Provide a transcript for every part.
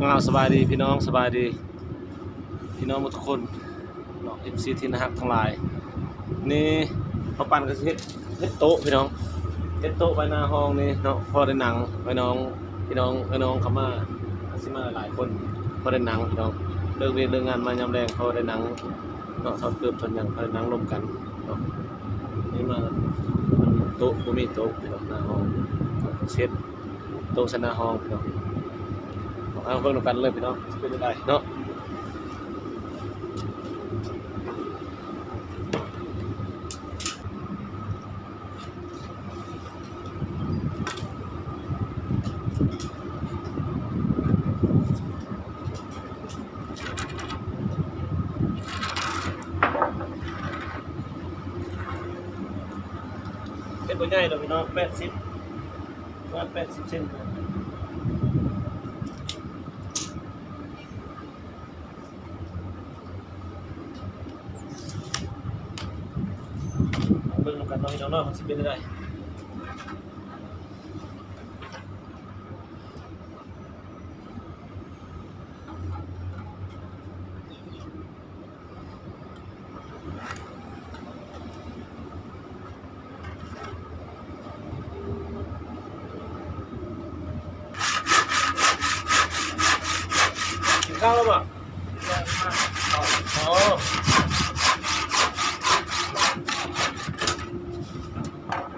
ອ້າວ ສະບາຍດີພີ່ນ້ອງ ສະບາຍດີພີ່ນ້ອງໝົດທຸກຄົນເນາະ ເອັຟຊີ ທີ່ໜ້າຮັກທັງຫຼາຍ. ນີ້ພໍ່ປັນກໍຊິເຮັດ ເຮັດໂຕະພີ່ນ້ອງ ເຮັດໂຕະໄວ້ໜ້າຫ້ອງນີ້ເນາະ ພໍໄດ້ນັ່ງ ໄວ້ນ້ອງ ພີ່ນ້ອງ ເອີ ນ້ອງເຂົ້າມາ ຊິມາຫຼາຍຄົນ ພໍໄດ້ນັ່ງພີ່ນ້ອງ ເລີກວຽກເລີກງານມາຍາມແລງ ພໍໄດ້ນັ່ງເນາະ ຖອດເກີບຖອດຫຍັງ ພໍໄດ້ນັ່ງລົມກັນເນາະ. ນີ້ມາໂຕະ ບໍ່ມີໂຕະພີ່ນ້ອງ ໜ້າຫ້ອງ ເຊັດ ໂຕະໃສ່ໜ້າຫ້ອງພີ່ນ້ອງ. ເອົາ ເບິ່ງນຳກັນເລີຍພີ່ນ້ອງ ຊິເປັນຈັ່ງໃດເນາະ. ເປັນຕົວໃຫຍ່ດອກພີ່ນ້ອງ ແປດສິບ ປະມານແປດສິບເຊັນ. ເບິ່ງນຳກັນເນາະພີ່ນ້ອງເນາະ ມັນຊິເປັນຈັ່ງໃດ. ກິນເຂົ້າແລ້ວບໍ່? ອ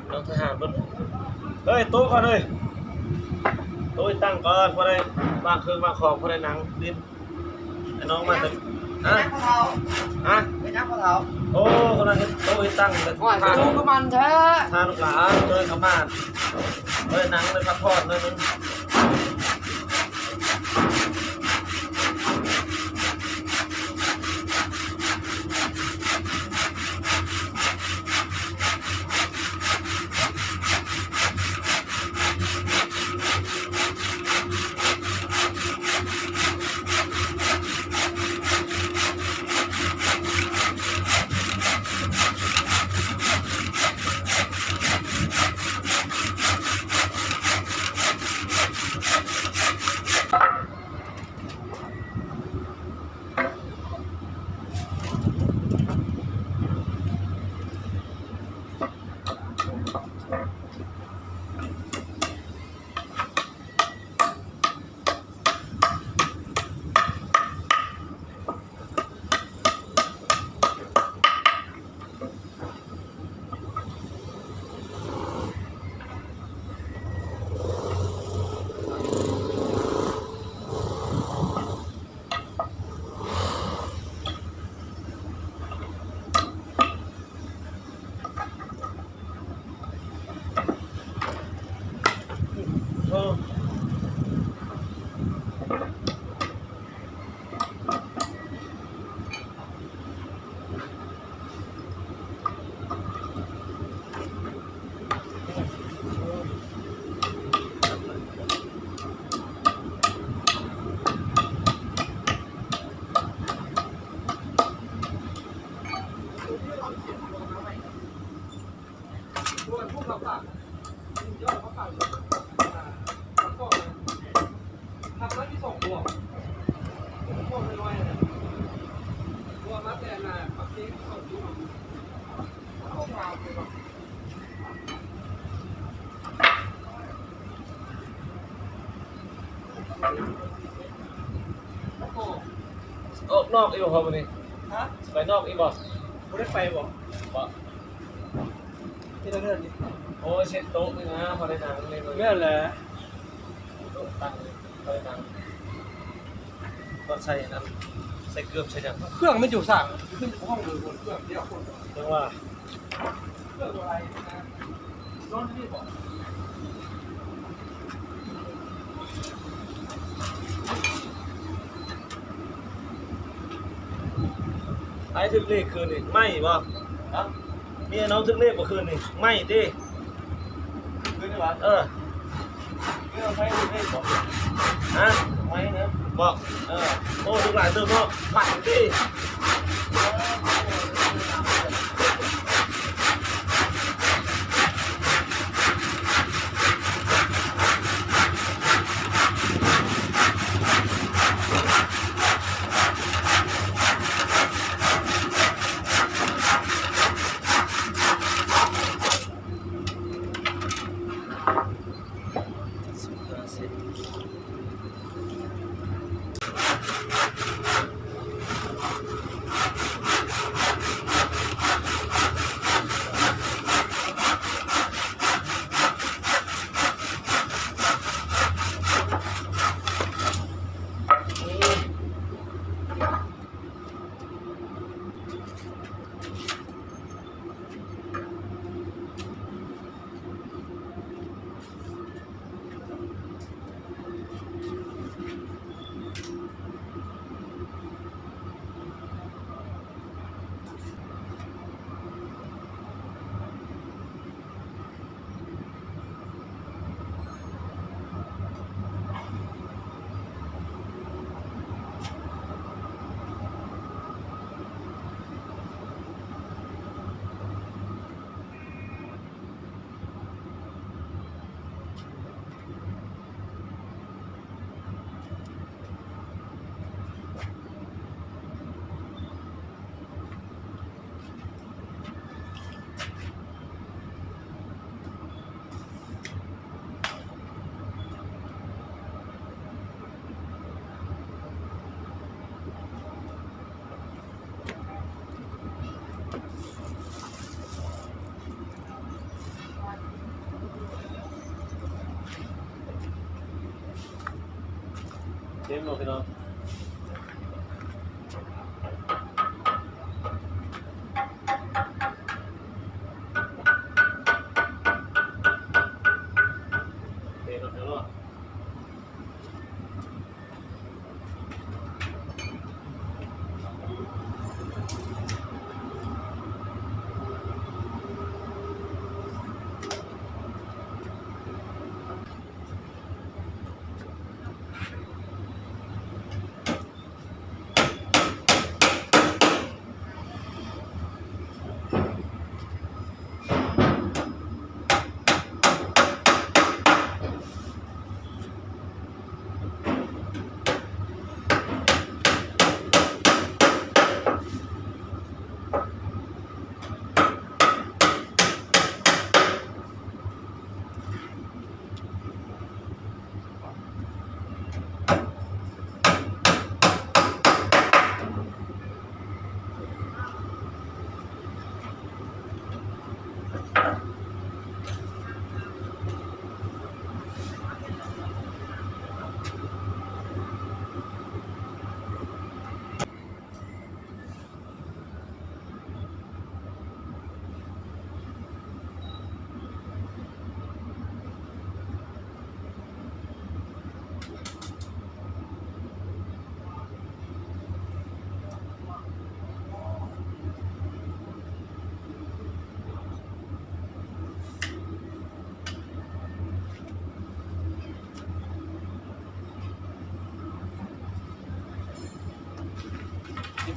ໍ ນ້ອງທະຫານເພິ່ນ ເຮີ້ຍ ໂຕະກ່ອນເຮີ້ຍ ໂຕະຕັ້ງກ່ອນ ພໍໄດ້ວາງເຄື່ອງວາງຂອງ ພໍໄດ້ນັ່ງຫຼິ້ນ. ໄອ້ນ້ອງມາແຕ່ ຮະ? ເປັນຫຍັງພໍ່ເຖົ້າ? ຮະ? ເປັນຫຍັງພໍ່ເຖົ້າ? ໂອ້ ກຳລັງເຮັດໂຕະເຮັດຕັ່ງ ໂອ້ຍ ທາ ຄືດຸຄືໝັ່ນແທ້ ທາລູກຫຼານ ເອີ ເຂົ້າມາ ເອີ ນັ່ງເລີຍ ພັກຜ່ອນໜ້ອຍໜຶ່ງ. ອອກນອກອີກບໍ່ມື້ນີ້? ຮະ? ໄປນອກອີກບໍ່? ບໍ່ໄດ້ໄປບໍ່? ບໍ່. ເຮັດແນວນີ້ ໂອ້ຍ ເຊັດໂຕະນີ້ນະ ພໍໄດ້ນັ່ງເລີຍ. ແມ່ນແຫຼະ ໂຕະຕັ້ງເລີຍ ພໍໄດ້ນັ່ງ ກໍໃສ່ອັນນັ້ນ ໃສ່ເກີບໃສ່ຫຍັງ. ເຄື່ອງມັນຢູ່ສາງ ຂຶ້ນຫ້ອງເດີ ເຄື່ອງດຽວ ຈັ່ງວ່າ ເຄື່ອງບໍ່ໄດ້ນະ ນອນຢູ່ນີ້ບໍ່? ໃຜຖືກເລກຄືນນີ້ ໄມ້ບໍ່? ຮະ? ເມຍນ້ອງຖືກເລກບໍ່ຄືນນີ້ ໄມ້ຕິ? ຄືນນີ້ຫວາ? ເອີ. ເອີ ໄມ້ເລກບໍ່? ຮະ? ໄມ້ນະ? ບໍ່. ເອີ. ໂອ້ ຖືກຫຼາຍເຕີບເນາະ ພັນຕິ? ເ ເຕັມເນາະພີ່ນ້ອງ.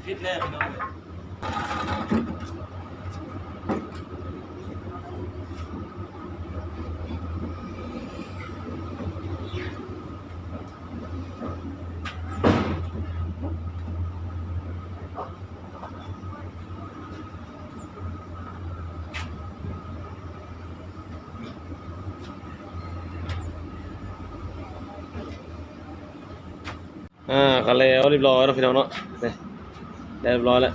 ຜິດແລ້ວພີ່ນ້ອງເອີຍ. ອ່າ ກໍແລ້ວຮຽບຮ້ອຍເນາະພີ່ນ້ອງເນາະ. ນີ້ ໄດ້ຮຽບຮ້ອຍແລ້ວ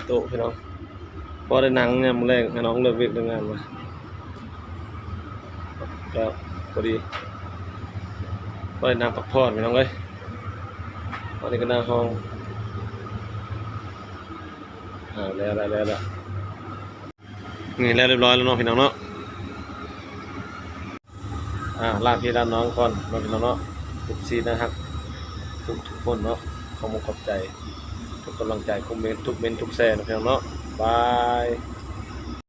ໂຕະພີ່ນ້ອງ ພໍໄດ້ນັ່ງຍາມມື້ແລງໃຫ້ນ້ອງເລີກວຽກເລີກງານມາ ກໍພໍດີ ພໍໄດ້ນັ່ງພັກຜ່ອນພີ່ນ້ອງເອີຍ. ອັນນີ້ກໍໜ້າຫ້ອງ ອ່າ ແລ້ວ ແລ້ວ ແລ້ວ ແລ້ວ. ນີ້ແລ້ວຮຽບຮ້ອຍແລ້ວເນາະພີ່ນ້ອງເນາະ. ອ່າ ລາພີ່ລານ້ອງກ່ອນເນາະພີ່ນ້ອງເນາະ. ເອັຟຊີໜ້າຮັກທຸກໆຄົນເນາະ ຂອບອົກຂອບໃຈທຸກກຳລັງໃຈ ຄອມເມັນທຸກເມັນທຸກແຊເນາະພີ່ນ້ອງເນາະ. ບາຍ.